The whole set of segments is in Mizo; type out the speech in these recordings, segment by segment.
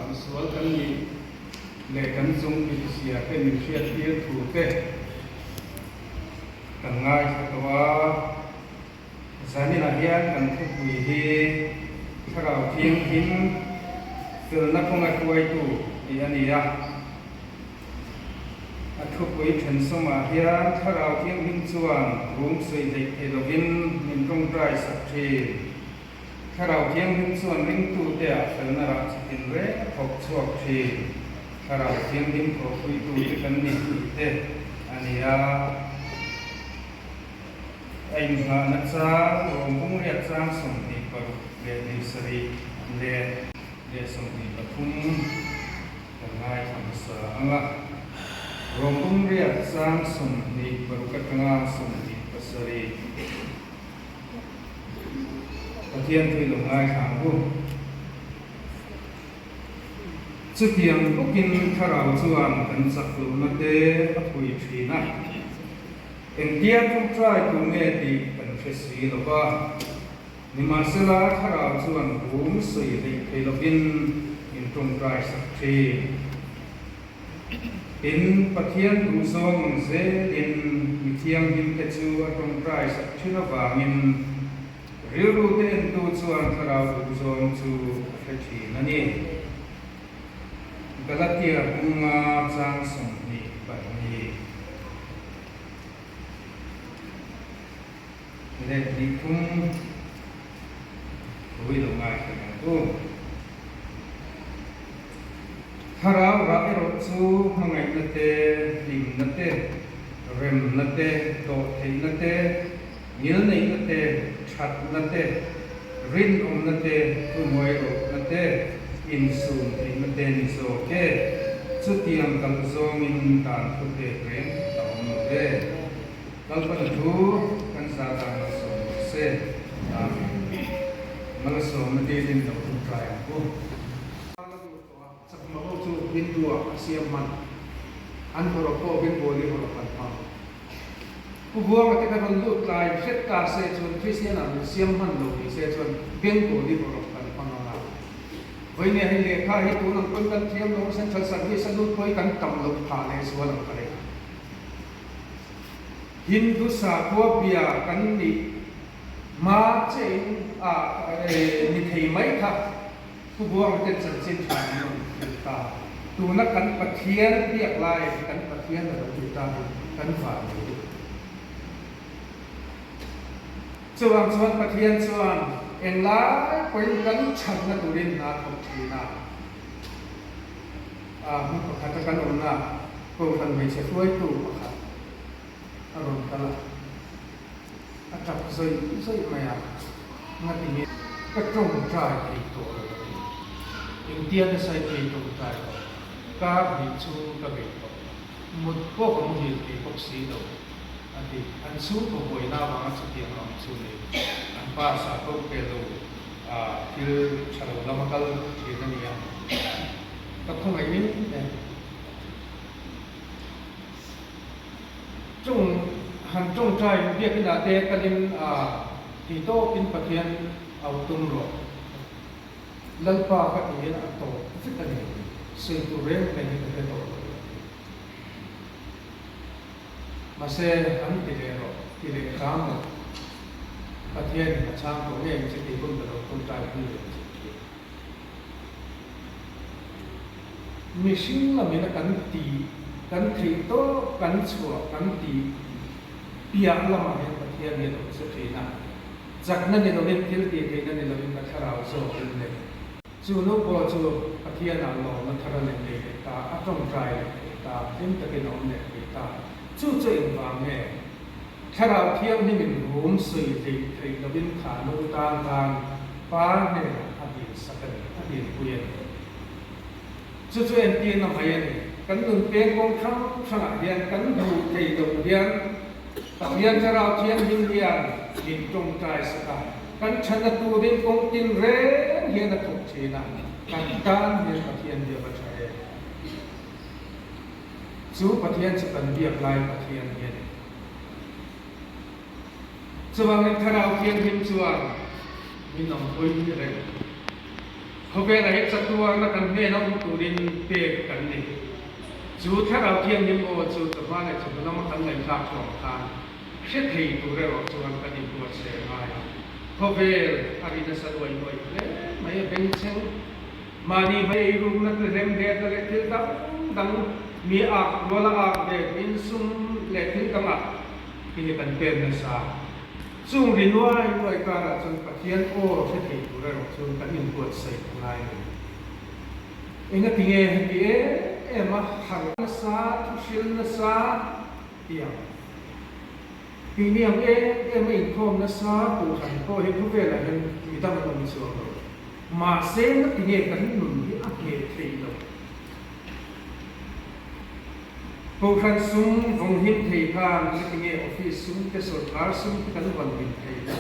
Misual kan nih leh kan chung inzia te min hriattir thu te kan ngaithla tawh a. Zaninah hian kan thupui hi Thlarau Thianghlim felna kawnga hruaitu tih a ni a. A thupui thensawmah hian Thlarau Thianghlim chuan rum sawi hleih thei lovin min tawngtai sak thin. Thlarau Thianghlim chuan ringtute-ah felna rah chitin reng a thawk chhuak thin. Thlarau Thianghlim thawhpuitute kan ni tih te a ni a. A inngahna chang Rawngpung riat chang 26 leh leh 23 kan ngaithla hmasa ang a. Rawngpung riat chang 26 atanga 27. Pathian thu i lo ngaithla ang u. Chutiang bawkin Thlarau chuan kan chak lohna te a phui thin a. Engtia ṭawngṭai tur nge tih kan hre si lo va. Nimahsela Thlarau chuan rum sawi hleih thei lovin min ṭawngṭai sak ṭhin. Tin, Pathian duhzawng ang zelin mi thianghlimte chu a tawngtai sak thin avangin rilrute entu chuan thlarau duhzawng chu a hre thin a ni. Galatia bunga chang 22 leh hnih thum thu i lo ngaithla ang u. Thlarau rah erawh chu hmangaihna te, hlimna te, remna te, dawhtheihna te, ngilneihna te, thatna te, rinawmna te, thuhnuairawhna te, insum theihna te ni zawk e. Chutiang kalh zawngin dan thu pek reng a awm lo ve. Lalpana thu kan za dan malsawm rawh se. Amen. Malsawmna dilin lo ṭawngṭai ang u. Chakma ho chu Hindu-ah a siam hman. An hawrawp pawh Bengali hawrawp an hmang. Pu Buanga te kha rawn lut tlai hret ta se chuan Kristian-ah min siam hman lo ni se chuan Bengali hawrawp kan hmang ang a. Vawinia hei lehkha hi tun ang pawn kan thiam lo, Central Service a lut pawh hi kan tam loh phah leh zual ang ka reng. Hindu sakhua bia kan nih hma chein a ni thei mai kha. Pu Buanga ten chanchin tha an rawn hrilh ta. Tuna kan Pathian biak lai kan Pathian a lo ti ta hi kan van lo duh. Chuvang chuan Pathian chuan englai pawhin kan chhanna turin hna thawk thin a. Hmun pakhata kan awmna Kohhran hmeichhe hruaitu pakhat a rawn kal a, a tap zawih zawih mai a, Ngatinge ka tawngtai thei tawh lo a ti. Engtia nasa i thei tawngtai lo, kar hnih chhung ka bei tawh, mut pawh ka muhil thei bawk si lo a ti. An chhungkaw buaina avanga chutiang a awm chu ni, an pa sa ko pe lo a thil tha lo lama kal thin a ni a, ka khawngaih em em. Chung han tawngtai biakinah te kalin a ti tawpin Pathian au tum rawh. Lalpa ka tiin a tawp vek a ni. Sawi tur reng reng hi ka hre tawh lo a ti. Mahse han ti leh rawh, ti leh hram rawh. Pathianin a chhang tawh ngei ang che tih hun ka lo tawngtai pui leh che thin. Mihring lamina kan tih, kan theih tawp, kan chhuah, kan tih piah lamah hian Pathian hi a lo che thin a. Chakna ni lovin, thil tih theihna ni lovin ka thlarau zawkin le. Chu nu pawh chu Pathianah lawmna thar a leh nei leh ta, a tawngtai leh thei ta, hlim takin a awm leh thei ta. Chu chu engvang nge? Thlarau Thianghlimin rum sawi hleih theih lovin kha nu tan khan Pa hnenah a dilsak a ni, a dilpui a ni. Chu chu entirna mai a ni. Kan nun peng kawng hrang hrangah hian kan hmuh thei loh hian Pathian Thlarau Thianghlim hian min tawngtai sak a, kan chhana turin kawng tin reng hian a thawk thin a, kan tan hian Pathian hi a va tha em. Chu Pathian chu kan biak lai Pathian hi a ni. Chuvangin Thlarau Thianghlim chuan min awmpui reng. Khawvelah hi chatuarna kan hnena awm turin pek kan ni. Chu Thlarau Thianghlim aw chu chawhma leh chawhnu lama kan ngaihthlak thuam khan hre thei tur erawh chuan kan inbuatsaih a ngai a. Khawvel a ri nasa luai luai hle mai a bengchheng. Mahni hmai eirukna te hlem hletna leh thil dang dang mi ak ruala ak ve insum leh thil dangah hi hi kan pen nasa. Chung ri nuai nuai karah chuan Pathian aw hre thei tur erawh chuan kan inbuatsaih a ngai a ni. Engati nge heti em em a harh nasa, thuhril nasa tiang tih ang em em a inkhawm nasa Kohhran pawh hi khawvelah hian midang an awm chuang lo. Mahse ngati nge kan nun hi a ngheh theih loh? Kohhran sum vawng him thei khan ngati nge office sum te sorkar sum te kan vawn him thei lo?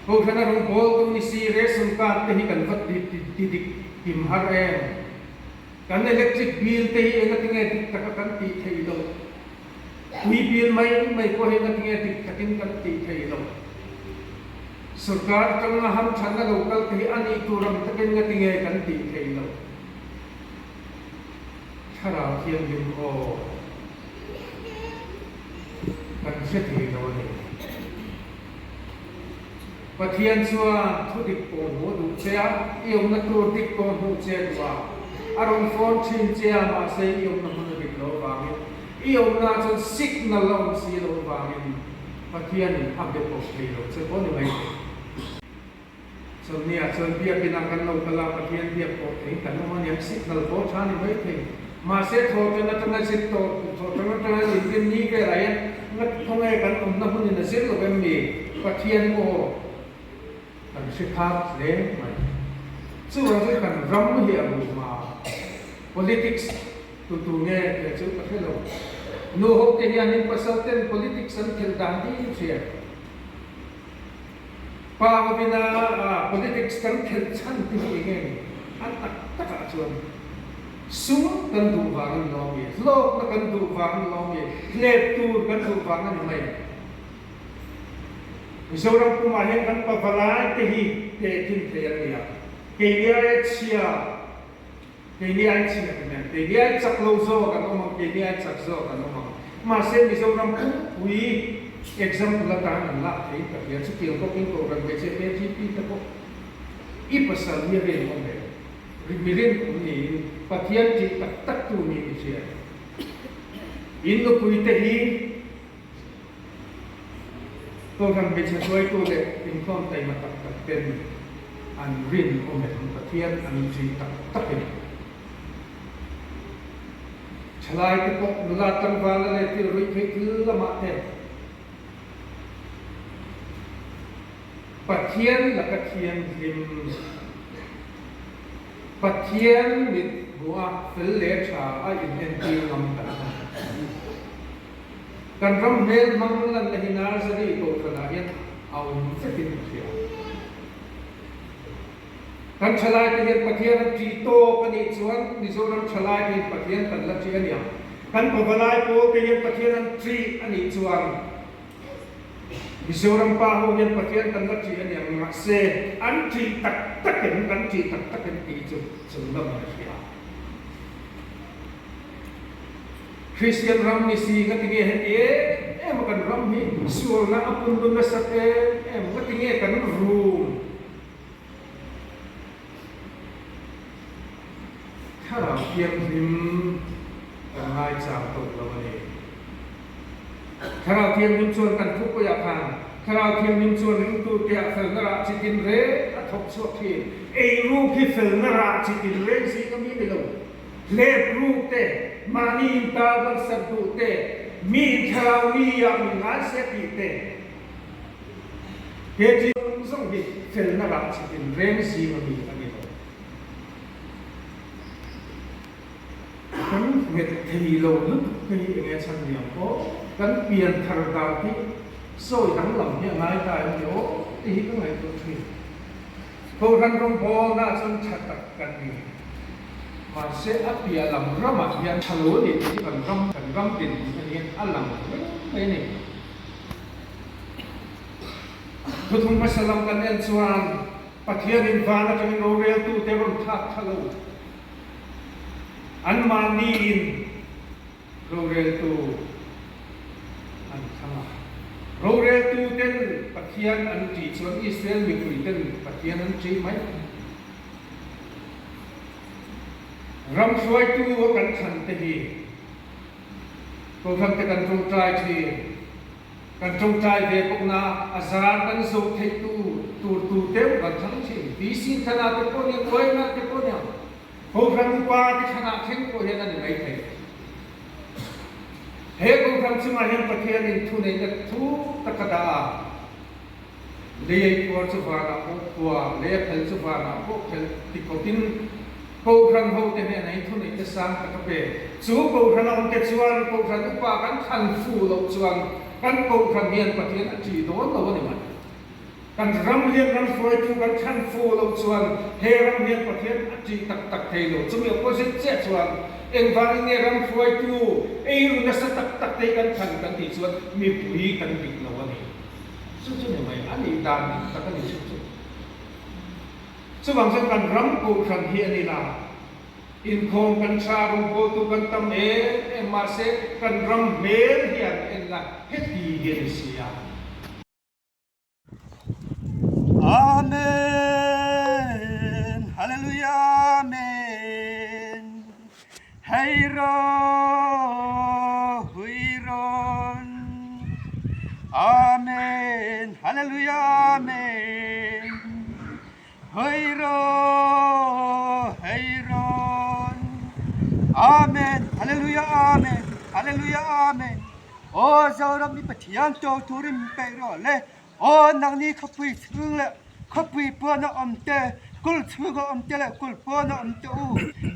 Kohhran a rawn bawl tu ni si ration card te hi kan va ti dik kim har em? Kan electric bill te hi engati nge dik taka kan tih theih loh? Tui bill mai mai pawh hi engati nge dik takin kan tih theih loh? Sorkar atanga hamthanna lo kal te hi a nih tur ang takin ngati nge kan tih theih loh? Thlarau Thianghlim aw kan hre thei lo a ni. Pathian chuan thu dik pawh hmuh duh che a, i awmna tur dik pawh hmuh che a duh a. A rawn phone thin che a, mahse i awmna hmun a dik loh avangin, i awmna chuan signal a awm si loh avangin Pathianin a be pawh thei lo che pawh ni mai thei. Chawlhniah chuan biakinah kan lo kal a, Pathian biak pawh thei kan awm a niang, signal pawh tha ni mai thei. Mahse thawhtan atanga zir tawh, thawhtan atanga inrin ni velah hian ngat khawnge kan awmna hmunin a zir lo em ni? Pathian aw kan hre phak hle mai. Chuvang chuan kan ram hi a ruh hma. Politics tu tu nge tih chu ka hre lo. Nu ho te hianin pasal ten politics an khelh dan ding hriat. Pa hovina politics kan khelh chhan te hi enge ni? A tak takah chuan sum kan duh vang a ni lo ami? Hlawkna kan duh vang a ni lo ami? Hlep tur kan duh vang a ni mai. Mizoram pumah hian kan pavalai te hi tehkhin thei an ni a, keini aia chhia, keini aia chhia ti mai ang, keini aia chak lo zawk an awm ang, keini aia chak zawk an awm ang. Mahse Mizoram pumpui example atan an lak thei ka hria, chutiang bawkin Kohhran hmeichhia KGP te pawh i pasal hi a rinawm em? Mi rinawm niin Pathian tih tak tak tu niin i hria em? In nupui te hi Kohhran hmeichhe hruaitu leh inkhawm taima tak tak ten an rinawm em? Pathian an ṭih tak tak em? Ṭhalai te pawh nula tlangvala leh thil ruih theih thil lamah te Pathian laka thianghlim, Pathian mit hmuha fel leh ṭha a inentir ngam kan awm. Kan ram hmel hmang lanna hi Nazari kohhranah hian a awm vekin ka hria. Kan thalaite hian Pathian an ṭih tawk a nih chuan Mizoram thalaite hian Pathian kan la ṭih a ni ang. Kan pavalai pawlte hian Pathian an ṭih a nih chuan Mizoram pa ho hian Pathian kan la ṭih a ni ang. Mahse, an ṭih tak tak em, kan ṭih tak tak em tih chu chunglamin a hria. Kristian ram ni si nga tinge heti em em a kan ram hi sualna a pun lun nasat em em nga tinge kan rum Thlarau Thianghlim kan ngaichang tawh lo a ni. Thlarau Thianghlim chuan kan thupuiah khan Thlarau Thianghlim chuan ringtu te ah felna rah chi tin reng a thawk chhuak thin. Eiruk hi felna rah chi tin reng zing a mi ni lo. Hlep ruk te, mahni intar laksak duh te, mi inthlarau mi ah min ngai se tih te, he thil zawng zawng hi felna rah chhit in reng zing a mi a ni lo. Kan nghet thei lo lutuk te hi enge chhan ni ang aw? Kan pian thar dan hi sawi danglam hi a ngai ta em ni aw tih hi ka ngaihtuah thin. Kohhran rawngbawlna chuan tha tak kan ni. Mahse a piah lam ramah hian tha lo a ni tih hi kan ram kan ram dinhmun a hian a lang reng mai a ni. Thuthung hmasa lam kan en chuan Pathianin van atangin roreltute rawn thlak tha lo. Anmahniin roreltu an thlang a. Roreltuten Pathian an ṭih chuan Israel mipuiten Pathian an ṭih mai. Ram hruaitu a kan thlan te hi Kohhran te kan ṭawngṭai ṭhin. Kan ṭawngṭai ve bawk na a zar kan zoh theih tu tur tu deuh kan thlang ṭhin. VC thlanah te pawh nia, YMA te pawh nia, Kohhran upa te thlanah thleng pawh hian a ni maithei. He Kohhran chungah hian Pathianin thuneihna thu tak a dah a, lei a phuar chu vanah pawh phuar, lei a phel chu vanah pawh phel ti khawpin Kohhran hote hnenah hi thuneihna sang tak a pe. Chu Kohhran a awmte chuan Kohhran upa kan thlan fu loh chuan kan Kohhran hian Pathian a ṭih dawn lo a ni mai. Kan ram hian ram hruaitu kan thlan fu loh chuan he ram hian Pathian a ṭih tak tak thei lo. Chumi opposite chiah chuan engvangin nge ram hruaitu eiru nasa tak tak te hi kan thlan kan tih chuan mipui kan dik lo a ni. Chu chu ni mai, a nih dan dik tak a ni chu chu. Chuvang chuan kan ram Kohhran hi a ni la, inkhawm kan tha, rawngbawltu kan tam em em mahse kan ram hmel hian en la heti hi a ni si a. Amen Hallelujah Amen Hei ro hui rawn Amen Hallelujah Amen Hei ro hei rawn Amen Hallelujah Amen Hallelujah Amen Aw Zoram mi Pathian to turin min peih rawh le. Aw nangni khawpui chhung leh khawpui pawn a awm te, kulh chhung a awm te leh kulh pawn a awm te u,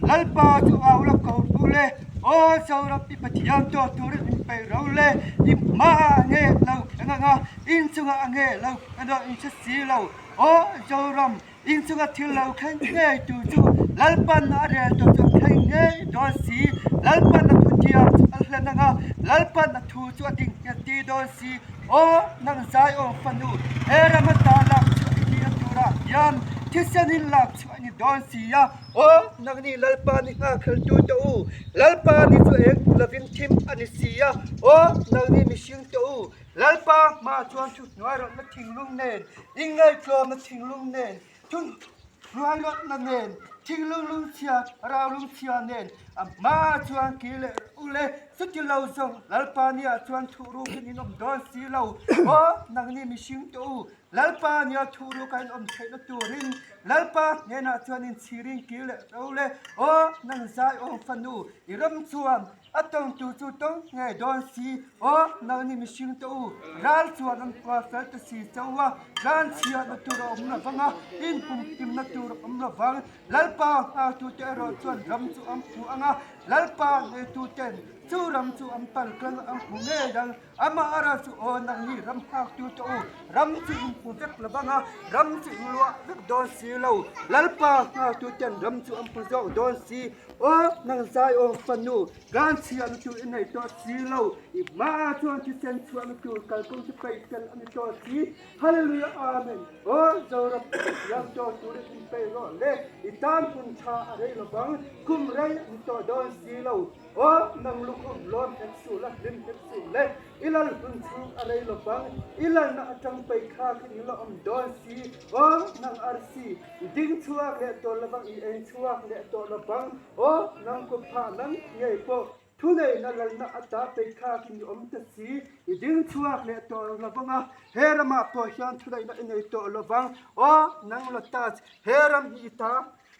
Lalpa chu au la ko ru le. Aw Zoram mi Pathian to turin min peih ro le. I hmaah a nge lo thleng ang a, in chungah a nge lo thleng a, in hre si lo. Aw Zoram, in chunga thil lo thleng ngei tu chu Lalpan a rel tawh chu a thleng ngei dawn si. Lalpan a thutiam chu a hlen ang a, Lalpan a thu chu a ding nghet ti dawn si. Aw, nang Zion fanu, he ram ata lak chhuah i nih a turah hian thisen in lak chhuah a ni dawn si a. Aw, nangni Lalpa ni nghakheltu te u, Lalpa ni chu eng lovin thim a ni si a. Aw, nangni mihring te u, Lalpa hma chuan thu hnuairawlhna thinglung nen, ingaihtlawmna thinglung nen, thu hnuairawlhna nen, thinglung lungchhia, rau lungchhia nen a hma chuan kir leh rawh u le. Chuti lo zawng Lalpa nia chuan thuh rukin in awm dawn si lo. Aw, nangni mihring te u, Lalpa nia thuh ruka in awm theihna turin Lalpa hnenah chuan inchhirin kir leh rawh u le. Aw, nang Zion fanu, i ram chuan A tawngtu chu tawng ngei dawn si. Aw, nangni mihring te u, ral chuan an kual fel ta si che u a, tlan chhiatna tur a awm lovang a, in pumhimna tur a awm lovang. Lalpa nghaktute erawh chuan ram chu an hmu ang a, Lalpa neituten chu ram chu an pal tlang an hmu ngei ang. Amah a ral chu, Aw, nangni ram nghaktute u, ram chu in hmu vek lovang a, ram chu in luah vek dawn si lo. Lalpa nghaktuten ram chu an hmu zawk dawn si. Aw, nang Zion fanu, tlan chhiahna tur i nei tawh si lo, i hmaah chuan thisen chhuahna tur kalkawng chu peih fel a ni tawh si. Hallelujah Amen. Aw, Zoram Pathian tawh turin in peih rawh le, i tan hun tha a rei lovang, kum rei a ni tawh dawn si lo. Aw, nang lukhum lawm hek suh la, hlim hek suh le, i lal hun chhung a rei lovang, i lalna atang peih thlak in i la awm dawn si. Aw, nang arsi, I ding chhuak leh tawh lovang, i eng chhuak leh tawh lovang. Aw, nang kut phah nang ngei pawh thuneihna lalna ata peithlakin i awm ta si. I ding chhuak leh tawh lovang a, he ramah pawh hian thuneihna i nei tawh lovang. Aw, nang Lotus, he ram hi i ta.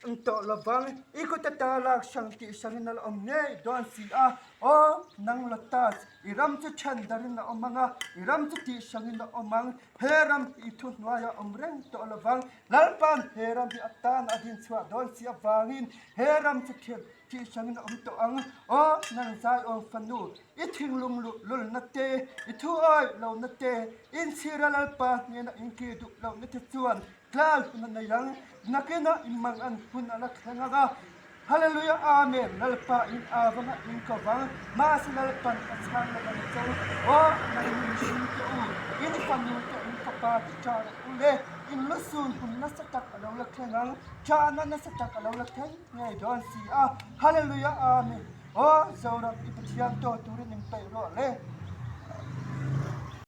Tawh lovang, i kut ata lak hrang tih hrangin a la awm ngei dawn si a. Aw, nang Lotus, i ram chu then darin a awm ang a, i ram chu tih hrangin a awm ang. He ram hi i thuhnuai a awm reng tawh lovang. Lalpa'n he ram hi a tan a din chhuah dawn si avangin he ram chu thil tih hrangin a awm tawh ang. Aw, nang Zion fanu, i thinglung luh lulna te, i thu awih lohna te, inchhira Lalpa hnena inkir duh lohna te chuan Tlai hun a nei ang, nakinah in mang an hun a la thleng ang a. Hallelujah Amen Lalpa in avanga in ko vang, mahse Lalpan a chhang lo ang che u. Aw nang mihring te u, in fanu te in fapa te ṭah rawh u le, in lusun hun nasa tak a lo la thleng ang, ṭahna nasa tak a lo la thleng ngei dawn si a. Hallelujah Amen Aw Zoram i Pathian tawi turin in peih rawh le.